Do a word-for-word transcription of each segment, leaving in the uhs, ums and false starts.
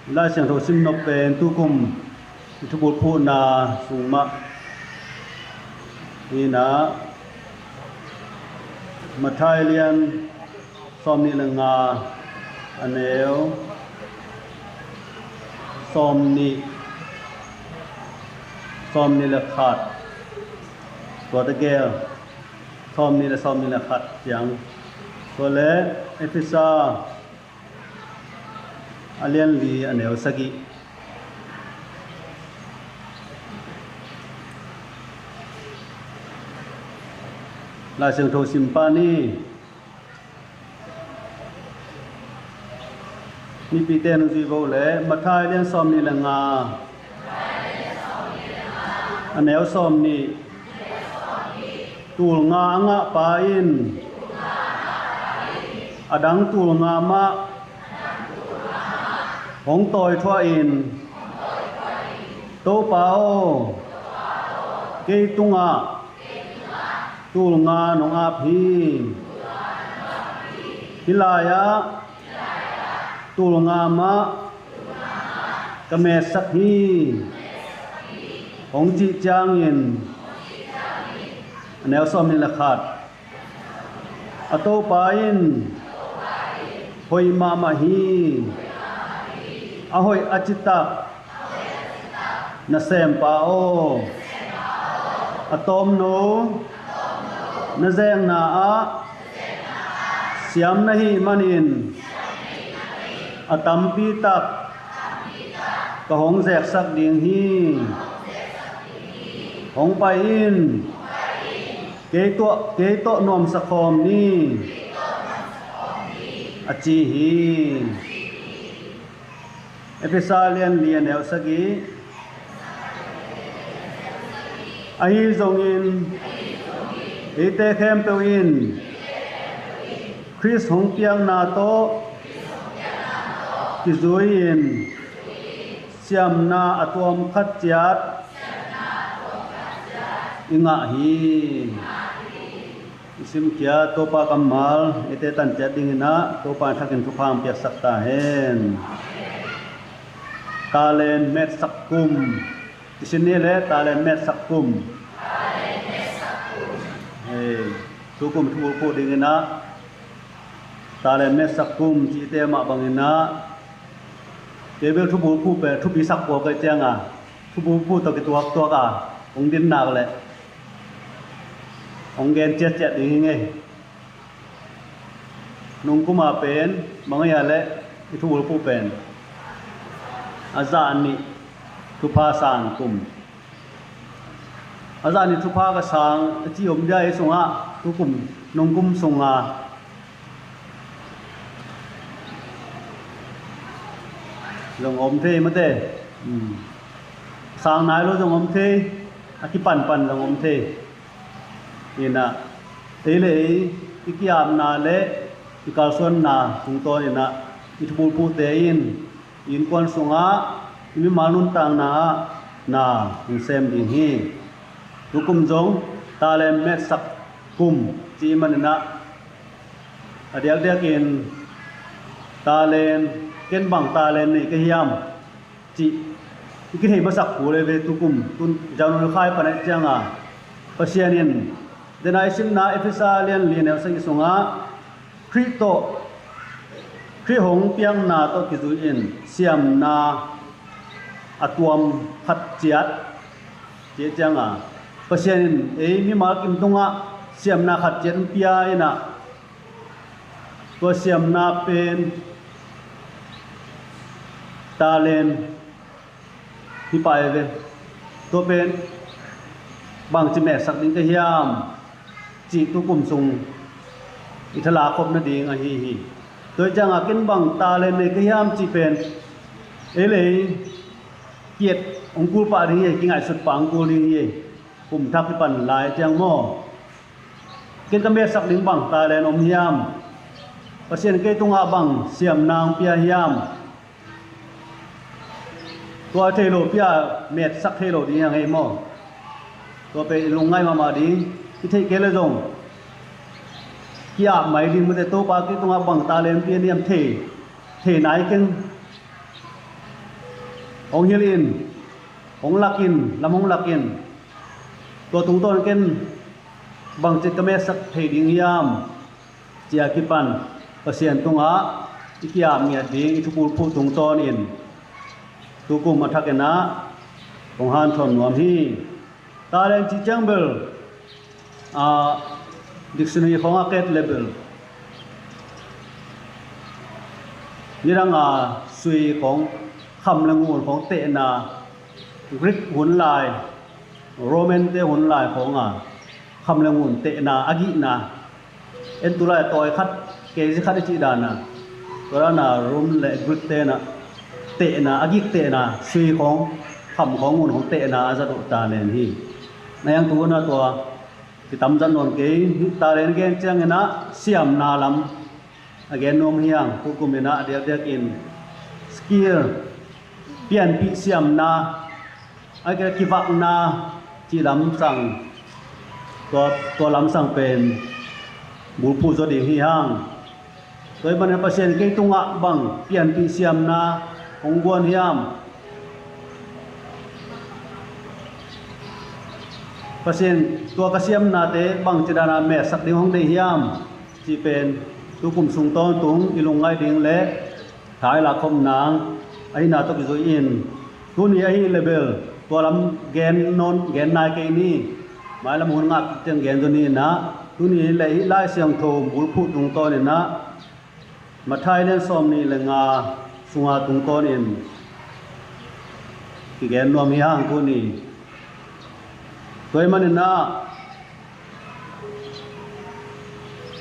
Lai Siangtho simnop pen tukum i thubulphuhna sung mah hi-in ah, Matthai lian sawmnih le nga, a neu sawmnih, sawmnih le khat, tua tegel, sawmnih le, sawmnih le khat ciang, tua le Efesa a lian li, a neu sagih. Lai Siangtho sim pah ni. Mipite in zui vo le, Matthai lian sawmnih le nga, a neu sawmnih. Tul nga a ngah pa in a dang tul nga mah hong tawithuah in, Topa aw, kei tungah tul nga nong ap hi. Hih lai-ah tul nga mah ka metsak hi, hong cih ciangin, a neu sawmnih le khat, a Topa in hoih mahmah hi. A hoih a citak nasempa aw, a tawmno na zekna ah siam na hih manin a tampi tak ka hong zeksak ding hi. Hong pai in, kei tawh, kei tawh nuamsa khawm ni, a ci hi. Efesa lian li, a neu sagih. Ahi zongin eite khempeuh in Khrist hong piakna tawh kizui-in siamna a tuam khat ciat i ngah hi. I simkhia Topa kammal eite tan ciat dingin ah Topa in thakin thupha hong piaksak ta hen. Talent metsak kum. I sin ni le talent metsak kum. Hei, tukum thubulphuh dingin ah talent metsak kum cihte mah bangin ah, kei bel thubulphuh pen thupi sak kua kei ciang a, thubulphuh tawh kituaktuak a hong din nak leh hong gen ciatciat ding hi ngei. Nungkum a pen bang hiam cih leh i thubulphuh pen a zah nih thupha sang kum. A zah nih thupha ka sang a ci om dia ei sungah, tukum nungkum sungah zong om thei mate. Hmm. Sang nai lo zong om thei, a kipanpan zong om thei. Inah, ei le ei i ki-apna le i kalsuanna tungtawn inah i thubulphuhte in i innkuan sungah i mimal nuntakna ah na hong sem ding hi. Tukum zong talent metsak kum cih manin ah, a diakdiakin talent, ken bang talent nei ka hiam cih i kithei masak kul hi ve. Tukum tun January khai pan ahih ciangin Pasian in, den a i simna Efesa lian li neu sagih sungah Khrih tawh, Khrih hong piakna tawh kizui-in siamna a tuam khat ciat, cih ciangin Pasian in ei mimal kim tungah siamna khat ciat hong pia inah, tua siamna pen talent hi pah hi ve. Tua pen bangci metsak ding ka hiam cih tukum sung i thala khop nading ahi hi. Tua hi ciangin ken bang talent nei ka hiam cih pen ei le ei ki-et hong kul pah ding hi, kingaihsut pah hong kul ding hi. Kum thak kipan lai ciang maw, ken ka metsak ding bang talent om hiam? Pasian kei tungah bang siamna hong pia hiam? Tua thei lo pi-a metsak thei lo ding hi hang ei maw? Tua pen i lungngaih mahmah ding. I theih kei le zong ki-ap mai ding, mate, Topa kei tungah bang talent hong pia hiam thei, thei nai keng. hong hilh in, hong lak in, lam hong lak in. Tua tungtawn ken bangci ka metsak thei ding hiam, ci-a kipan Pasian tungah i ki-ap ngiat ding i thubulphuh tungtawnin tukum a thakin ah hong hanthawn nuam hi. Talent cih ciang bel, a, dictionary khawng a ket le bel, nidang a sui khawng, kham le ngun khawng tehna, Greek hun lai, Roman te hun lai khawng a kham le ngun tehna, a gihna, en tulai tawi khat, kezi khat i cih dana, tua dana Rom le Greek tena tehna, a gik tehna, sui khawng, kham khawng, ngun khawng tehna a zat uh talent hi. Na hiang tu na tua kitam zat nawn kei, talent gen ciangin ah siamna lam a gen nuam hiang, tukum in ah a diakdiakin skill, pianpih siamna, a kivakna cih lamsang, tua, tua lamsang pen bulphuh zaw ding hi hang. Tua ahih manin Pasian kei tungah bang pianpih siamna hong guan hiam? Pasian tua ka siamnate bangci dana metsak ding hong deih hiam? Cih pen tukum sung tawntung i lungngaih ding le thailak khop nang ahihna tawh kizui in, tuni ahih le bel tua lam gen nawn, gen nai kei ni. Mailam hun ngah kik ciang gen zaw ni in ah, tuni le hih Lai Siangtho bulphuh tungtawn in ah Matthai lian sawm nih le nga sunga tungtawnin kigen nuam hi hang tuni. Tua ahih manin ah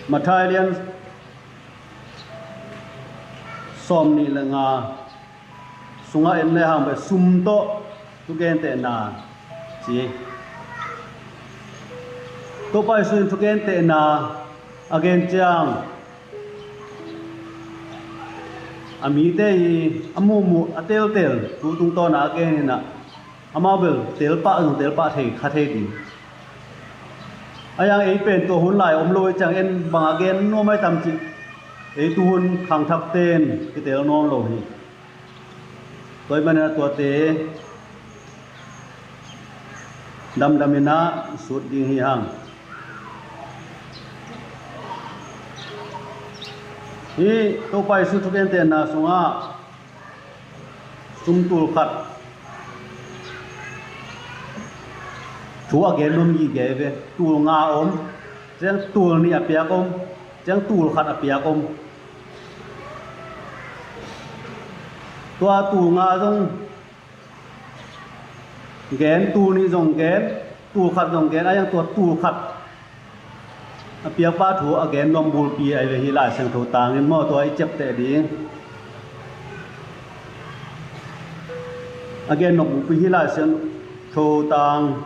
Matthai lian sawm nih le nga sungah en le hang pen sum tawh thugentehna ci. Topa Jesu in thugentehna a gen ciang a mite i a muhmuh a teltel tu tungtawna a gen in ah, amau bel telpah zong telpah thei kha thei ding. A hiang ei pen tua hun lai om lo ahih ciang en bang a gen nuam ahi tam cih ei tuhun khangthakte in kitel nawn lo hi. Tua ahih manin ah tuate damdam in ah i sut ding hi hang. Hih Topa Jesu thugentehna sungah sum tul khat thu a gen nuam gige ve. Tul nga om, ciang tul nih a piak om, ciang tul khat a piak om. Tua tul nga zong gen, tul nih zong gen, tul khat zong gen, a hiang tua tul khat a piakpa thu a gen nuam bulpi ahi ve hih Lai Siangtho tangin maw, tua i ciapteh ding. A gen nuam bulpi hih Lai Siangtho tang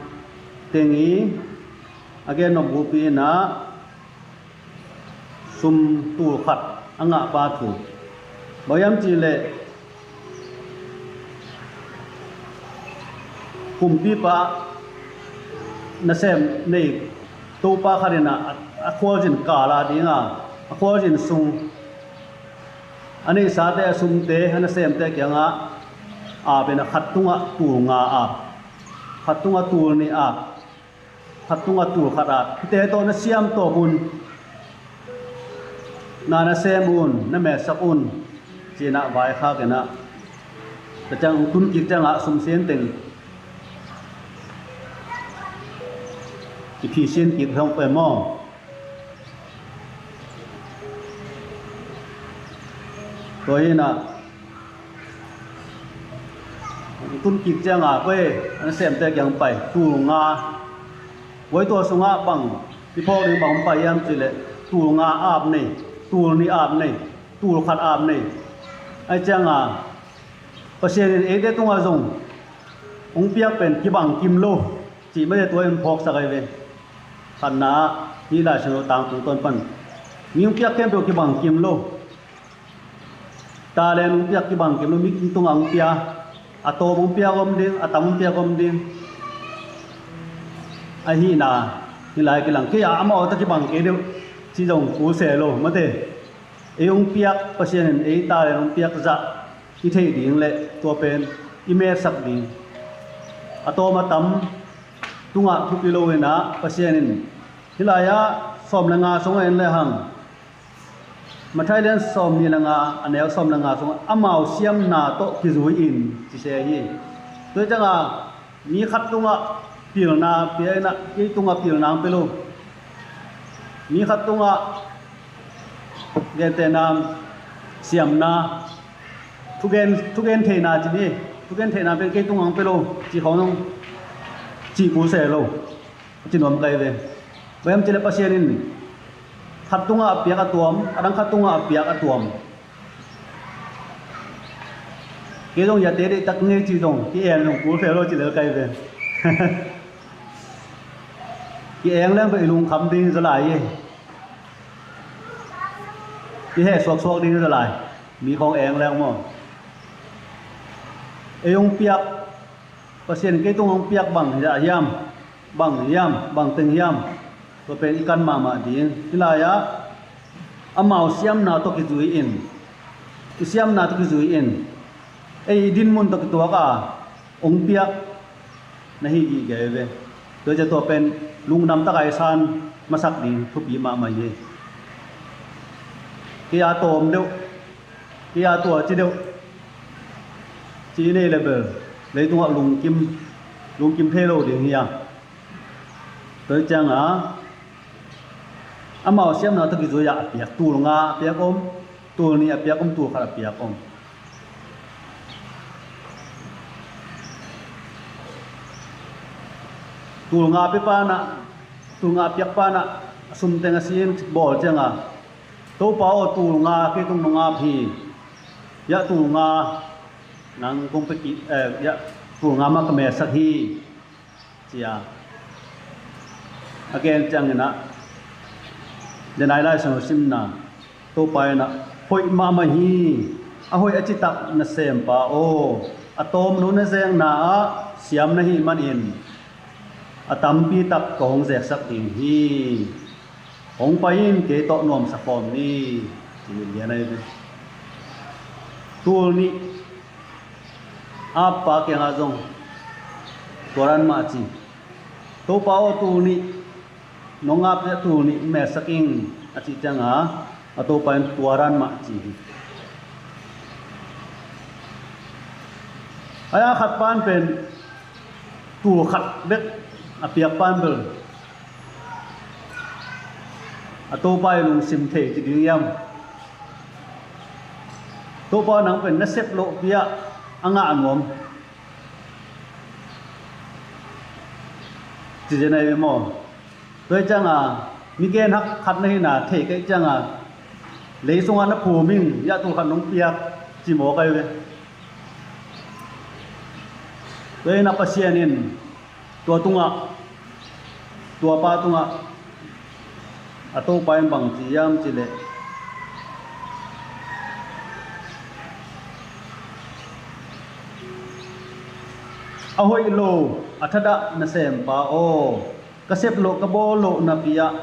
teng i a gen nuam bulpi in ah sum tul khat a ngahpa thu. Bang hiam cih leh kumpipa nasem nei topa khat in ah a khualzin kal a ding a, a khualzin sung a neihsate a sumte a nasemte kiangah ap in ah khat tungah tul nga ap, khat tungah tul nih ap, khat tungah tul khat ap. Hihte tawh na siam tawp un, na na sem un, na metsak un, ci-in ah vaikhak in ah, tua ciang tun kik ciangah sum sin teng i phi sin kik hong pe maw? Tua hi in ah tun kik ciangah koi a nasemte kiang pai, tul nga. Koi tua sungah bang i phawk ding bang pai hiam cih leh tul nga ap nei, tul nih ap nei, tul khat ap nei. Ahih ciangah Pasian in eite tungah zong hong piak pen kibang kim lo cih mah tua in phawksak ahi ve. Khatna ah hih Lai Siangtho tang tungtawn pan mi hong piak khempeuh kibang kim lo. Talent hong piak kibang kim lo, mi tungah hong pia, a tawm hong piak om ding, a tam hong piak om ding. Ahihna hih lai kilang kei a amau ta kibang kei deuh ci zong kul se lo mate. Ei hong piak, Pasian in ei talent hong piak zah i theih ding le tua pen i metsak ding. A tawm a tam tungah thupi lo in ah Pasian in hih lai-ah sawm le nga sungah en lehang, Matthai lian sawmnih le nga, a neu sawm le nga sungah amau siamna tawh kizui in ci se hi. Tua hi ciangah mi khat tungah pilna pia in ah kei tungah pilna hong pia lo. Mi khat tungah gentehna, siamna, thugen, thugen theihna ci ni, thugen theihna pen kei tungah hong pia lo ci khawng hong ci kul se lo. A ci nuam kei ve. Bang hiam cih leh Pasian in khat tungah a piak a tuam, a dang khat tungah a piak a tuam. Kei zong hiate deihtak ngei cih zong ki-en zong kul se lo ci lel kei ve. Ki-en leng bel i lungkham ding hi zaw lai hi. I heh suaksuak ding hi zaw lai. Mi khawng en leng maw. Ei hong piak, Pasian kei tung hong piak bang hi hiam, bang hiam, bang teng hiam. Tua pen i kan mahmah ding. Hih lai-ah amau siamna tawh kizui in, i siamna tawh kizui in, ei i dinmun tawh kituak a hong piak na hi gige ve. Tua ciang tua pen lungdam tak a i san masak ding thupi mahmah hi. Kei a tawm deuh, kei a tua ci deuh ci i nei le bel leitungah lungkim, lungkim thei lo ding hi a. Tua ciangah amau siamna tawh kizui ah a piak tul nga a piak om, tul nih a piak om, tul khat a piak om. Tul nga pia panah, tul nga a piak panah a sum teng a sin bawl ciangah, Topa aw, tul nga kei tung nong ap hi. Hiah tul nga nang kong pia kik, eh, hiah tul nga mah ka metsak hi, ci a. A gen ciangin ah, denai Lai Siangtho simna, Topa in ah, hoih mahmah hi, a hoih a citak nasempa aw, a tawmno na zekna ah siam na hih manin a tampi tak ka hong zeksak ding hi. Hong pai in, kei tawh nuamsa khawm ni, ci lian ahi ve. Tul nih a appa kiangah zong tua dan mah ci. Topa aw, tul nih nong ap leh tul nih metsak ing, a cih ciangah a topa in tua dan mah ci hi. Ai a khat pan pen tul khat bek a piak pan bel a topa i lungsim thei ci ding hiam? Topa, nang pen na sep loh pi-ah a ngah nuam ci zen ahi ve maw? Tua hi ciangah mi genhak khat na hihna thei kei ciangah lei sungah na phum ing, hiah tul khat nong piak ci mawk ahi ve. Tua hi a Pasian in tua tungah, tua pa tungah a topa in bang ci hiam cih leh, a hoih lo a thadah nasempa aw, ka sep loh ka bawl loh napi-ah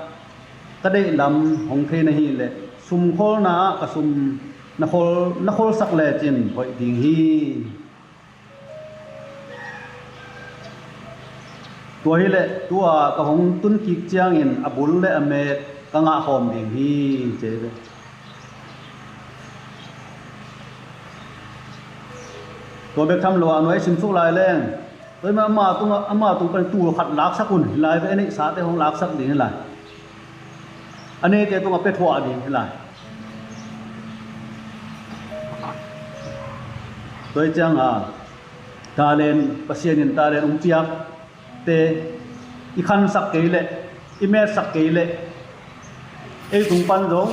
ka deih lam hong thei na hih leh, sumkholna ah ka sum na khol, na kholsak lecin hoih ding hi. Tua hi leh tua ka hong tun kik ciangin a bul le a met ka ngah khawm ding hi, ci hi ve. Tua bek tham lo a, nuai sim suk lai leng, tua hi mah ama tung, ama tung pan tul khat laksak un, hi lai ve, a neihsate hong laksak ding hi lai. A neite tungah pia thuah ding hi lai. Tua hi ciangah talent, Pasian in talent hong piakte i khansak kei leh, i metsak kei leh, ei tung pan zong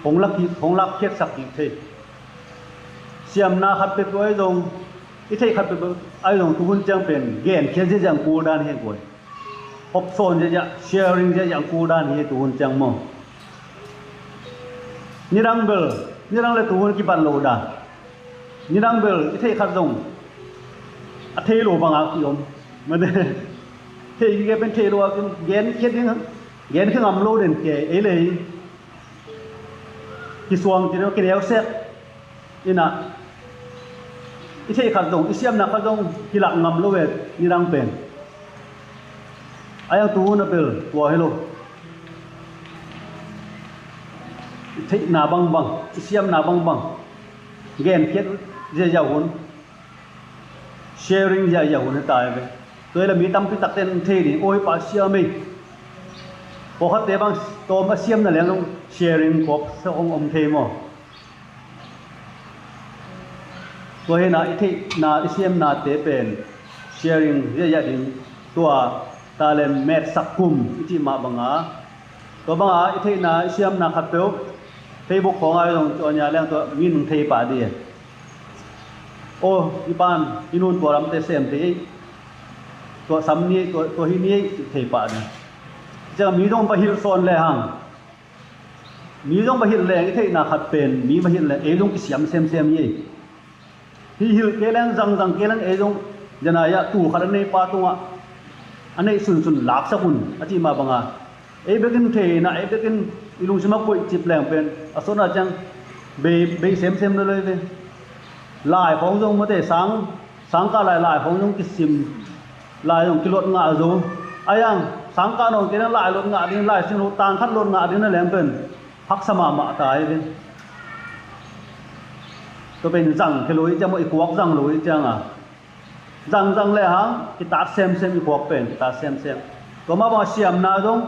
hong lak hi, hong lakkhiatsak kik thei. Siamna khat peuhpeuh ahi zong, i theih khat peuhpeuh ahi zong, tuhun ciang pen genkhiat ziahziah ang kul dan hi guai. Hopsawn ziahziah, sharing ziahziah ang kul dan hi tuhun ciang maw? Nidang bel, nidang le tuhun kibat lo dan. Nidang bel i theih khat zong a thei lo bangah ki-om. Mate, theih kik pen theih lo a ki-om, genkhiat ding, genkhiat ngam lo den kei ei lei. Kisuang ci deuh, kineusiat in ah, I theih khat zong, i siamna khat zong kilak ngam lo ve, nidang pen. A yang tu hun a bel tua hi lo. I theihna bangbang, i siamna bangbang, genkhiat ziahziah hun, sharing ziahziah hun hi ta hi ve. Tua hi la mi tampi takte in thei ding, aw, hi pa siam ei. Pawlkhatte bang tawm a siamna leng zong sharing kawk sa hong om thei maw? Tua hi na, i theihna, i siamnate pen sharing ziahziah ding, tua talent metsak kum i cih mah banga, tua banga i theihna, i siamna khatpeuh Facebook khawng ah zong tua nia leng tua mi nung thei pah dih. Aw, i pan, i nun tua lamte sem thei ei, tua sam ni ei, tua, tua hih ni ei, cih thei pah dih. Ciang mi zong va hilh sawn lehang, mi zong va hilh leng, i theihna khat pen mi va hilh leng, ei zong kisiam semsem hi ei. Hih hilh kei leng, zangzang kei leng, ei zong, zan a tul khat a nei pa tungah a neih sunsun laksak un a cih mah banga, ei bekin theihna, ei bekin i lungsim a koihcip leng pen a sawtna ciang bei, bei semsem lo lo hi ve. Lai khawng zong mate, sang, sangkah lai, lai khawng zong kisim, lai zong kilot ngah zo. A yang sangkah nawn kei leng lai lot ngah ding, lai sim lo, tang khat lot ngah ding na leng pen haksa mahmah ta hi ve. Tua pen zang kei lo hi ciang maw, i kuak zang lo hi cianga, zangzang lehang kitat semsem, i kuak pen kitat semsem. Tua mah bang siamna zong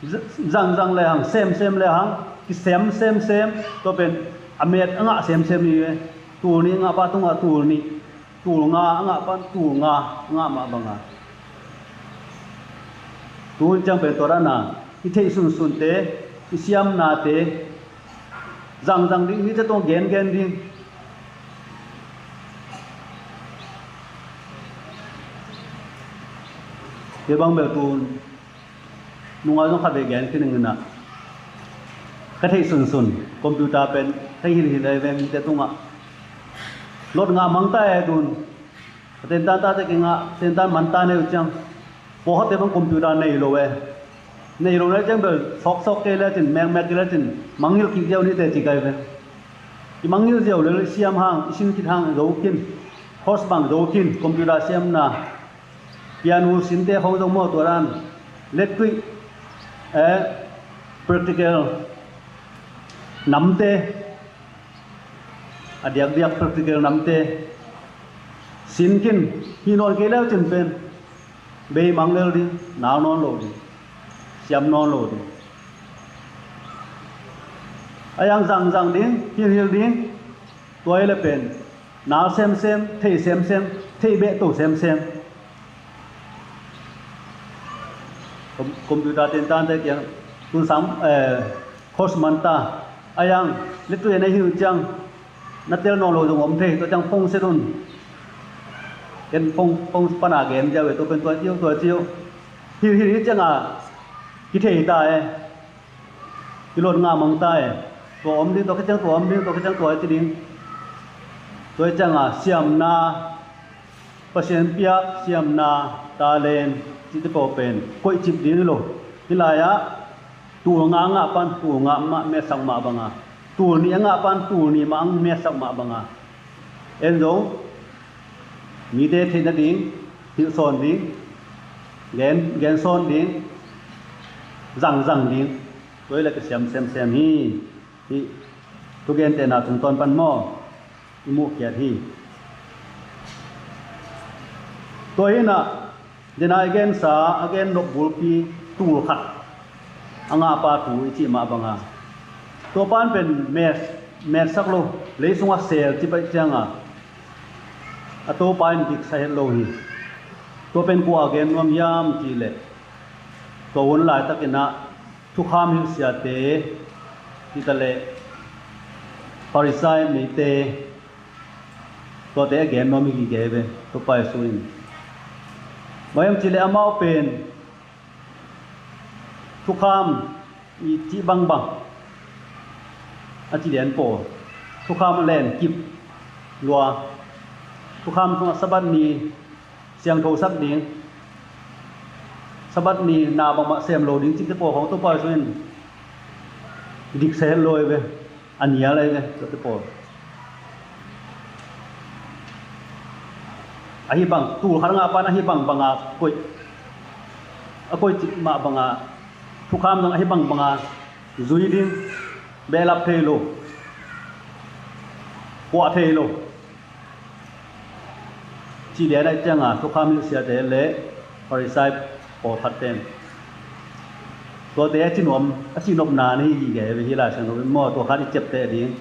z-, zangzang lehang, semsem lehang, kisem semsem. Tua pen a met a ngah semsem hi ve. Tul nih a ngah pa tungah tul nih, tul nga a ngah pan tul nga a ngah mah banga. Tu hun ciang pen tua dana i theih sunsunte, i siamnate zangzang ding, mite tawh gengen ding. Tua bang bel tu nunga zong khat vei gen khin ing ina, ka theih sunsun computer pen theih hilhhilh ei ve, mite tungah lot ngah mang ta ei tun. A tentan tate kingah, tentan man ta nei uh ciang, pawlkhatte bang computer nei lo e. Nei lo nei ciang bel sawksawk kei lecin, mekmek kei lecin, mangngilh kik ziau nite ci kai ve. I mangngilh ziau lel, i siam hang, i sin khit hang zo khin, course bang zo khin, computer siamna, piano sinte khawng zong maw, tua dan, lettuih, eh, practical namte, a diakdiak practical namte sin khin, hih nawn kei lecin pen beimang lel ding, nau nawn lo ding, siam nawn lo ding. A yang zangzang ding, hilhhilh ding, tua hi le pen nau semsem, theih semsem, theih behto semsem. Com-, computer tentante kiang tun sang, eh, course man ta. A yang lettuih a nei hi uh ciang, na tel nawn lo zong om thei, tua ciang phone set un. Ken phone, phone pana gen ziau e, tua pen tua ci uh, tua ci uh. Hilhhilh hi cianga kithei ta e. Kilot ngah mang ta e. Tua om ding, tua khit ciang tua om ding, tua khit ciang tua ci ding. Tua hi cianga siamna, Pasian piak siamna, talent cihte pawl pen koihcip ding hi lo. Hih lai-ah tul nga a ngah pan tul nga mah metsak mah banga, tul nih a ngah pan tul nih mah ang metsak mah banga, en zong mite theih nading hilh sawn ding, gen, gen sawn ding, zangzang ding, tua hi le kisiam semsem hi. Hih thugentehna tungtawn pan maw i muhkhiat hi. Tua hi na, dena i gensa, a gen nop bulpi tul khat a ngahpa tu i cih mah banga, tua pan pen met, metsak lo, lei sungah sel ci paih cianga a Topa in diksa het lo hi. Tua pen kua a gen nuam hiam cih leh, tua hun laitakin ah thukham hilhsiate, cih taleh Farisai mite, tuate a gen nuam hi gige ve, Topa Jesu in. Bang hiam cih leh amau pen thukham i cih bangbang a ci lian pawl, thukham a len kip lua, thukham sungah Sabbath ni siangthosak ding, Sabbath ni na bangmah sem lo ding cihte pawl khawng Topa Jesu in diksa het lo hi ve, a nial hi ve, tuate pawl. Ahi bang, tul khat ngah pan ahi bang banga koih, a koih cik mah banga thukham zong ahi bang banga zui ding, behlap thei lo, kuah thei lo. Ci lian ahih cianga thukham hilh siate le Farisai pawlkhat ten tuate a ci nuam, a ci nopna na hi gige ve hi Lai Siangtho in maw, tua khat i ciapteh ding.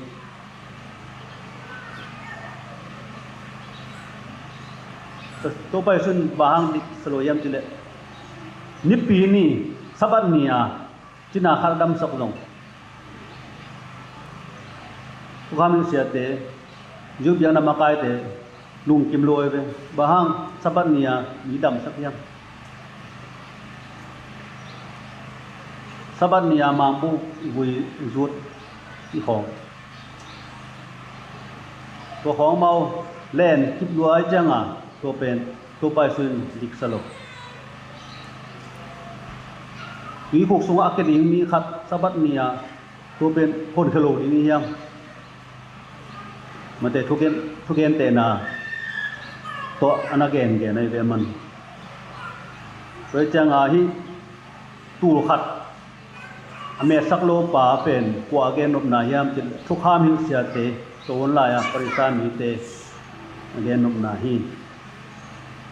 Topa Jesu in bang hang dik sa lo hiam cih leh, nipi ni, Sabbath ni-a cina khat a damsak zong thukham hilh siate, Jew biakna makaite lungkim lo hi ve. Bang hang Sabbath ni-a mi damsak hiam? Sabbath ni-a mangbuh vui zut i khawng, tua khawng amau len kip lua ahih cianga tua pen Topa Jesu in dik sa lo. Tuikhuk sungah a kia ding mi khat Sabbath ni-a tua pen honkhia lo ding hi hiam? Mate thugen, thugentehna tawh a na gengen ahi ve man. Tua ahih cianga hih tul khat a metsak lo pa pen kua a gennopna hiam cih leh, thukham hilh siate, tua hun lai-a Farisai mite a gennopna hi.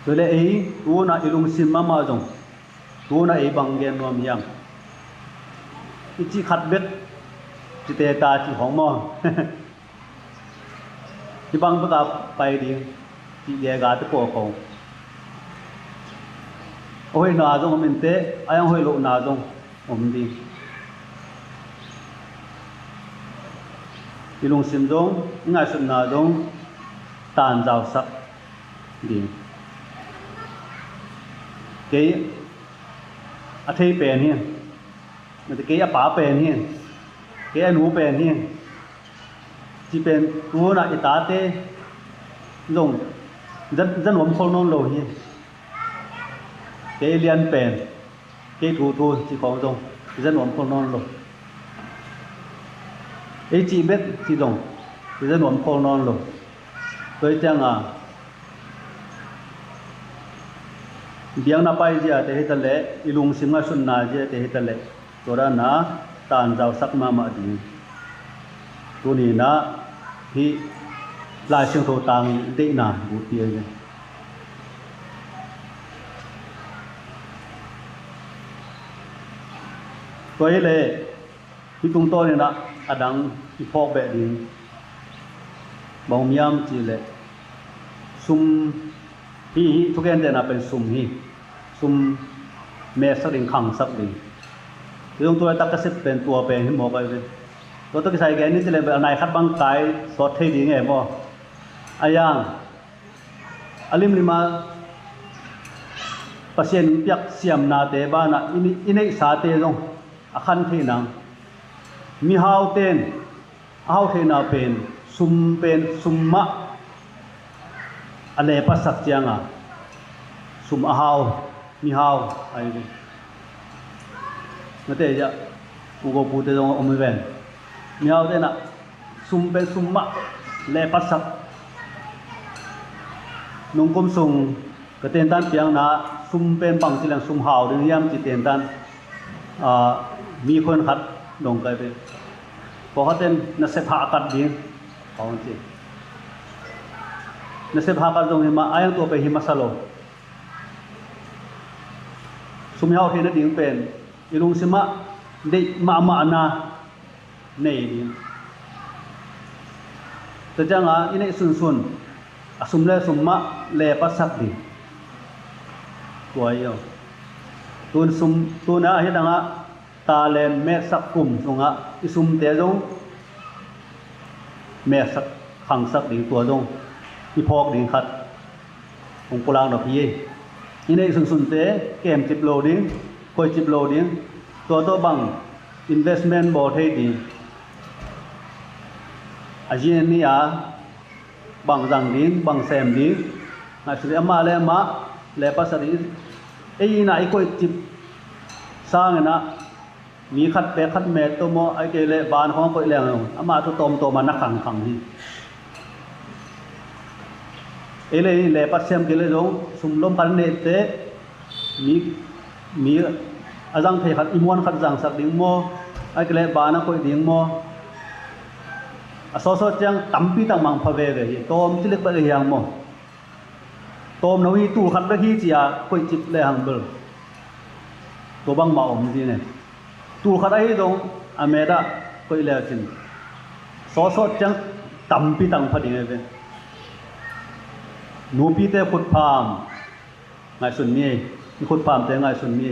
Tua leh ei tu-in ah i lungsim mahmah zong tu-in ah ei bang gen nuam hiam? I cih khat bek cite ta cih khawng maw? Hih bang bek a pai ding cih gega te pawh khawng, a hoihna zong om inteh, a hiang hoih lohna zong om ding. I lungsim zong, i ngaihsutna zong tanzausak ding. Kei a thei pen hi, kei a pa pen hi, kei a nu pen hi cih pen tu-in ah i tate zong za, za nuam khol nawn lo hi. Kei lian pen, kei thuthu cih khawng zong za nuam khol nawn lo. Ei cih bek cih zong za nuam khol nawn lo. Tua ahih cianga biakna pai ziate hi ta leh, i lungsim ngaihsutna ziate hi ta leh, tua dan a tanzausak mahmah ding. Tuni-in ah hih Lai Siangtho tang deihna buppi ahi ve. Tua hi leh hih tungtawnin ah a dang i phawk beh ding bang om hiam cih leh, sum hi, hih thugentehna pen sum hi. Sum metsak ding, khangsak ding. Tua zong tu laitak ka sep pen tua pen hi mawk ahi ve. Tua tawh kisai gen ni cih leh a nai khat bang kai sawt thei ding e maw? A hiang a limlim a Pasian piak siamnate banah i, i neihsate zong a khan theih nang. Mihaute in a hau theihna pen sum pen sum mah a lepatsak cianga sum a hau, mihau ahi ve. Mate ah u gopute zong om hi ven. Mihaute in ah sum pen sum mah lepatsak. Nungkum sung ka tentan piakna sum pen bangci leng sum hau ding hiam ci tentan, ah, mi khuan khat dong kai ve. Pawlkhat in nasep hahkat ding a hong ci. Nasep hahkat zong hi mah, a hiang tua pen hi masa lo. Sum i hau theih nading pen i lungsim ah deih mahmahna nei ding. Tua cianga i neih sunsun a sum le sum mah lepatsak ding. Tua hi aw. Tun sum, tun a hi dangah talent metsak kum sungah i sumte zong metsak khangsak ding, tua zong i phawk ding khat hong pulak nop hi. I neih sunsunte kemcip lo ding, koihcip lo ding, tua tawh bang investment bawl thei ding, a zin ni a bang zang ding, bang sem ding, ngaihsut ding, amah le amah lepatsak ding. Ei in ah i koihcip sangin ah mi khat pek khat met tawh maw, ahih kei leh ban khawng a koih leng amah thu tawmtawm a na khangkhang hi. Ei le ei le pat siam kei le zong sum lom khat a nehte mi, mi a zang thei khat, i muan khat zangsak ding maw, a kei le ban a koih ding maw, a sawtsawt ciang tampi tak mangpha veve hi. Tawm ci lek bek hi hang maw? Tawm no hi, tul khat bek hi ci-a koih cip le hang bel tua bangmah om ding e. Tul khat ahi zong a met ah koih le cin sawtsawt ciang tampi tak pha ding e ve. Nupite khutpham ngaihsun ni, i khutphamte ngaihsun ni.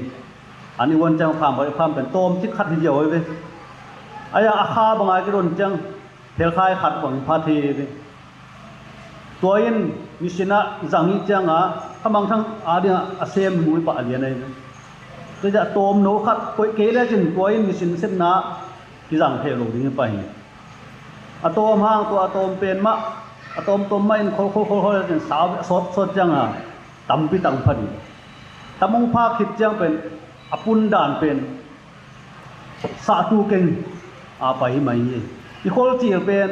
An i uan ciang pham khat i pham pen tawm cik khat hi ziau e ve. A yang a kha banga kidon ciang phelkhai khat bang pha thei hi. Tua in machine ah zang i cianga khamangthang a dingah a sem mu i pah lian ahi. Tua ciah tawm no khat koih kei lecin tua in machine sepna kizang thei lo ding i pah hi. A tawm hang tua a tawm pen mah, a tawm tawm mah in kholkhol kholkhol lecin sau a sawt sawt cianga tampi tak pha ding. Tam hong phak khit ciang pen a pun dan pen sahtu keng a pai hi mai hi. I khol cil pen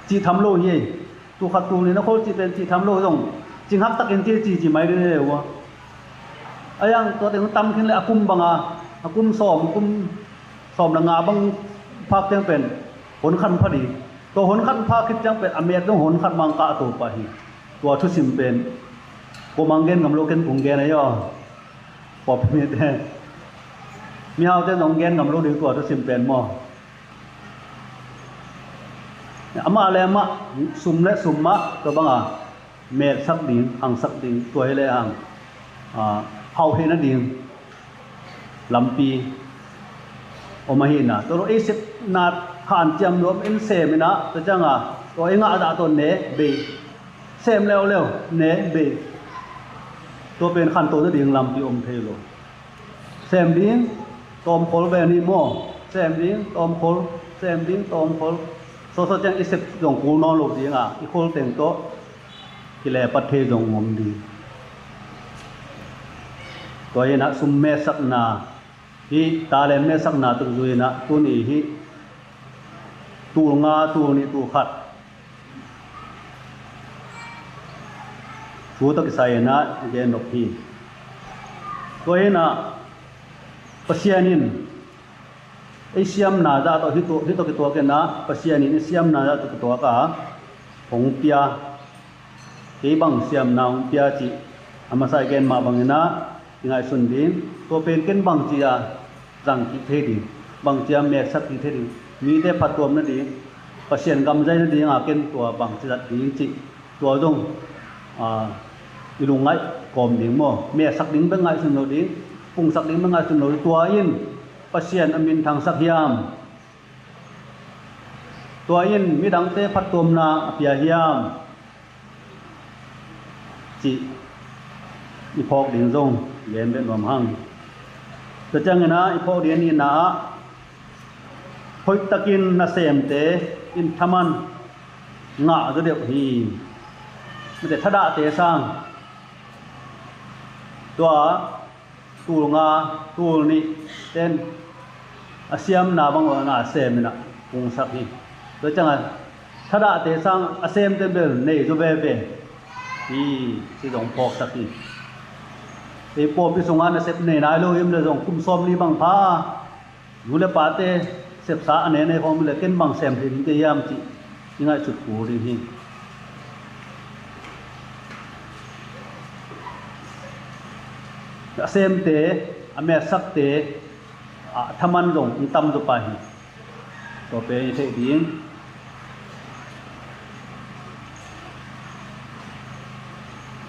cih tham lo hi. Tul khat tul nih na khol cih pen cih tham lo zong cing hak takin cih cih cih mai ding hi le uh a. A yang tua teng tam khin le a kum banga, a kum sawm, kum sawm na nga bang phak ciang pen hon khan pha ding. Tua hon khan phak khit ciang pen a met zong hon khat mang kah to pah hi. Tua thusim pen ko mang gen ngam lo, ken kong gen ahi aw. Pawlpi mite, mihaute zong gen ngam lo ding tua thusim pen maw? Amah le amah sum le sum mah tua banga metsak ding, hangsak ding, tua hi le hang, ah, hauhhehna ding lampi om ahihna. Tua lo ei sepna hanciam lo in sem inah tua cianga tua ei ngah dah tawh ne bei, sem leuleu ne bei. Tua pen khanto nading lampi om thei lo. Sem ding tawmkhol ve ni maw? Sem ding tawmkhol, sem ding tawmkhol. Sawsawt ciang i sep zong kul nawn lo dinga i khol teng tawh kilepat thei zong om ding. Tua hinah sum metsakna, hih talent metsakna tuk zui inah tuni hih tul nga, tul nih, tul khat thu tawh kisai inah i gen nop hi. Tua hinah Pasian in ei siamna zah tawh hih tawh, hih tawh kituak inah Pasian in ei siamna zah tawh kituak a hong pia, kei bang siamna hong pia cih a masa i gen mah banginah i ngaihsun ding. Tua pen ken bangci a zang kik thei ding, bangci a metsak kik thei ding, mite phattuam nading, Pasian gam zai nadinga ken tua bangci zat ding cih tua zong, ah, i lungngaih kawm ding maw? Metsak ding bek ngaihsun lo ding, pungsak ding bek ngaihsun lo ding. Tua in Pasian a minthangsak hiam? Tua in midangte phattuamna a pia hiam? Cih i phawk ding zong gen beh nuam hang. Tua ciangin ah i phawk ding a nihna ah hoihtakin nasemte in thaman ngah zaw deuh hi. Mite thadahte sang tua tul nga, tul nih ten a siamna bang a sem inah pungsak hi. Tua ciangah thadahte sang a semte bel nei zaw veve hi, ci zong phawksak hi. Ei pawlpi sungah nasep nei nai lo hi om le zong kum sawm li bang pha a, nu le pate sepsa a ne nei khawng om le ken bang sem thei ding kei hiam cih i ngaihsut kul ding hi. A semte, a metsakte a thaman zong in tam zaw pah hi. Tua pen i theih ding.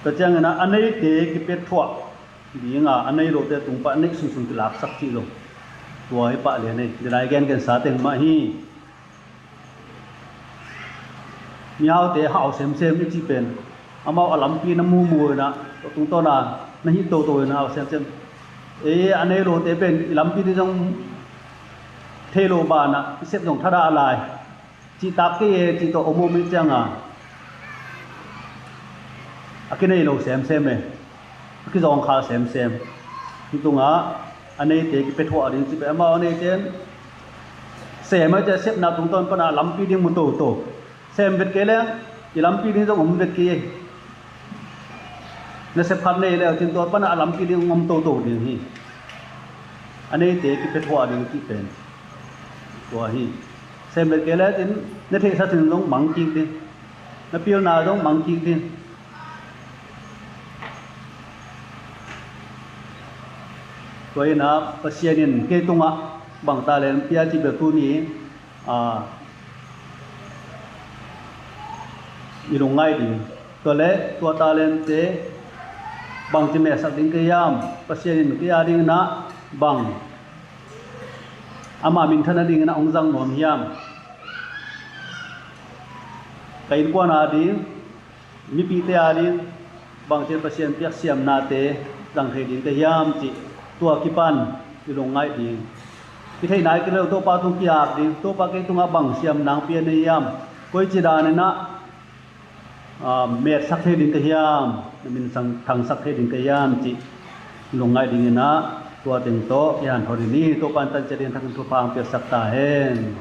Tua ciangin ah a neite kipia thuah dinga a nei lote tung pan a neih sunsun kilaksak cih zong tua hi pah lian hi. Denai gengensa teng mah hi. Mihaute hau semsem i cih pen amau a lampi na mumu inah, tua tungtawna na hih toto inah hau semsem. Ei a nei lote pen i lampi ding zong thei lo banah i sep zong thadah lai. Cihtak kei e cih tawh om om i cianga a kinei lo semsem e, a kizawngkhal semsem. Hi tungah a neite kipia thuah ding cih pen amau a neite sem a, sepna tungtawn pana lampi ding mu toto. Sem vet kei leng I lampi ding zong om vek kei. Nasep khat nei le uh cin tua panah a lampi ding om toto ding hi. A neite kipia thuah ding cih pen tua hi. Sem vek kei le cin na theihsa cin zong mang kik ding, na pilna zong mang kik ding. Tua inah Pasian in kei tungah bang talent pia cih bek tuni a, i lungngaih ding. Tua le tua talentte bangci metsak ding ka hiam? Pasian in kei a dinginah bang ama minthanna dinginah hong zang nuam hiam? Ka innkuan a ding, mipite a ding bangci Pasian piak siamnate zang thei ding ka hiam cih tua kipan i lungngaih ding. I theih nai kei lo Topa tung ki-ap ding. Topa kei tungah bang siamna hong pia na hiam? Koici daninah a, metsak thei ding ka hiam? Na min sang thangsak thei ding ka hiam cih lungngaih dinginah tua teng tawh kihanthawn ni. Topa in tanciat ding thakin thupha hong piaksak ta hen.